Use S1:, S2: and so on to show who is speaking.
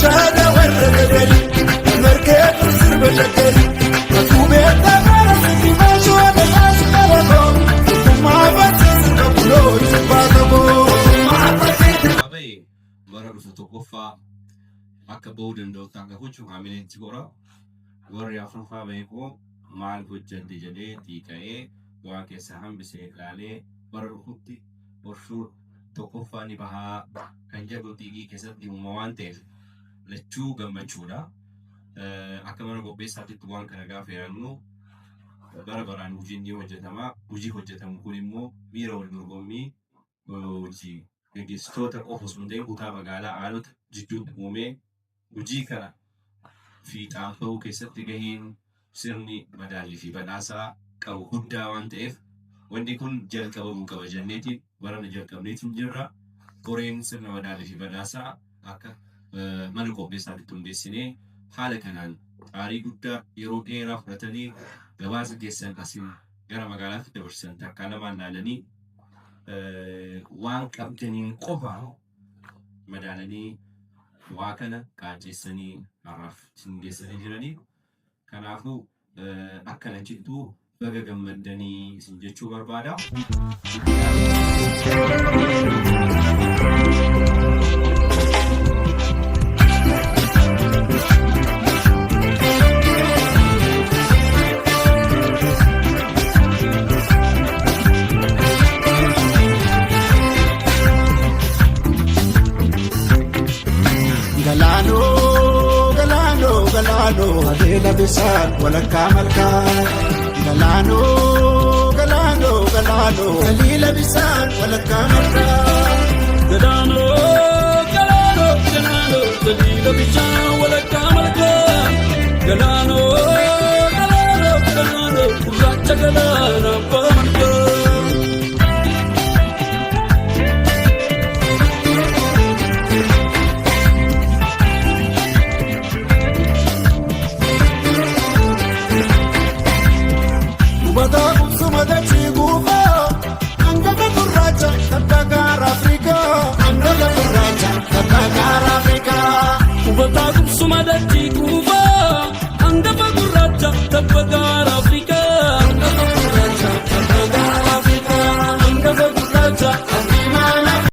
S1: Shaada warra gadali, markeetu sirba shakkari. Kakuu beektaa bara sirbi maashoota yaasi qalaboo. Tokkummaa baasee sirba buloo jibbaa qaboo.
S2: Bahe bara dhufu tokkoffaa akka bahuu danda'utti akka gochuuf haamileen itti gora. Warri afuraffaa bahe koo maal hojjette jedhee xiiqa'ee waan keessa hambisee ilaalee bara dhufutti borshuu tokkoffaa ni bahaa kan jedhu xiiqii keessatti uuma waan ta'eef lachuu gammachuudha. Akka mana qopheessaatitti waan kana gaafa yaadnu bara baraan hojiin ni hojjetama. Hojii hojjetamu kun immoo miira wal dorgommii hojii gaggeessitoota qofa osoo hin ta'in kutaa magaalaa aanota jidduutti uumee hojii kana fiixaan bahuu keessatti gaheen sirni madaallii fi badhaasaa qabu guddaa waan ta'eef wanni kun jalqabamuu qaba jenneetiin barana jalqabneetiin jirra. Koreen sirna madaallii fi badhaasaa akka mana qopheessaatti hundeessinee haala kanaan xaarii guddaa yeroo dheeraa fudhatanii gabaasa keessan asiin gara magaalaatti dabarsan takkaa lamaan laalanii waan qabdaniin qofa madaalanii waa kana qaacessanii har'aaf isin geessanii jiranii. Kanaafuu akka lachittuu baga gammaddanii isin jechuu barbaada.
S1: Galaanoo galaanoo galaanoo adeela bisaan walakkaa malkaa. Galaanoo galaanoo galaanoo galiila bisaan walakkaa malkaa.
S3: Galaanoo galaanoo galaanoo galiila bishaan walakkaa malkaa. Galaanoo galaanoo galaanoo gurraacha galaana abbaa malkaa.
S1: Hubataa qubsuma dachii guufaa hangafa gurraacha tabba gaara Afrikaa. Hangafa gurraacha tabba gaara Afrikaa.
S3: Hubataa qubsuma dachii.